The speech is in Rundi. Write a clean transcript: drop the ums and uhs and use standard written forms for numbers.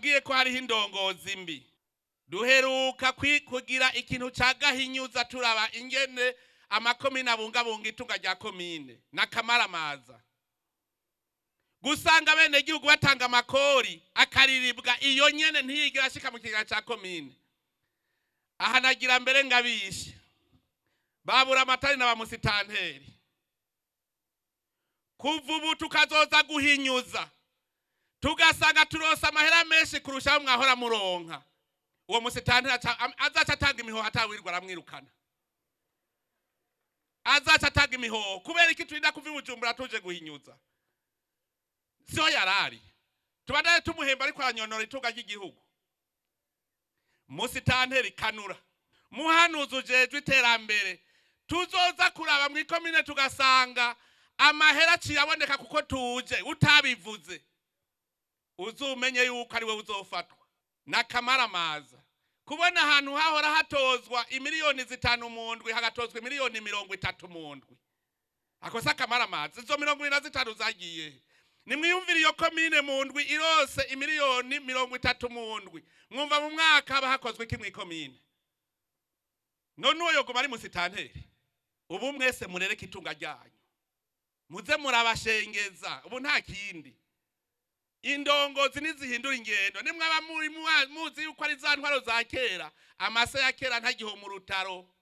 Nababwiye ko hariho indongozi mbi. Duheruka kugira ikintu ca gahinyuza, turaba ingene amakomine abungabunga itunga rya komine n'akamaramaza. Gusanga bene gihugu batanga amakori akariribwa iyo nyene ntiyigira ashika mu kigega ca komine. Aha nagira mbere ngabishe babura amatari na ba musitanteri, kuva ubu tukazoza guhinyuza tugasanga turonse amahera menshi kurusha ayo mwahora muronka. Uwo musitanteri azaca atanga imihoho atawirwa aramwirukana, azaca atanga imihoho. Kubera iki turinda kuva i Bujumbura tuje guhinyuza? Siho yarari tubandane tumuhemba ariko aranyonora itunga ry'igihugu. Musitanteri kanura, muhanuzi ujejwe iterambere, tuzoza kuraba mw'ikomine tugasanga amahera aciye aboneka kuko tuje utabivuze, uzumenye yuko ari we uzofatwa n'akamaramaza. Kubona ahantu hahora hatozwa imiliyoni 5 mu ndwi hagatozwa imiliyoni 30 mu ndwi, ako si akamaramaza? Izo 25 zagiye he? Nimwiyumvire iyo komine mu ndwi irose imiliyoni 30 mu ndwi, mwumva mu mwaka haba hakozwe iki mw'ikomine? None uwo yoguma ari musitanteri? Ubu mwese murereke itunga ryanyu, muze murabashengeza. Ubu nta kindi, indongozi nizihindura ingendo. Nimwaba muri muzi yuko ari za ntwaro za kera, amase ya kera ntagiho mu rutaro.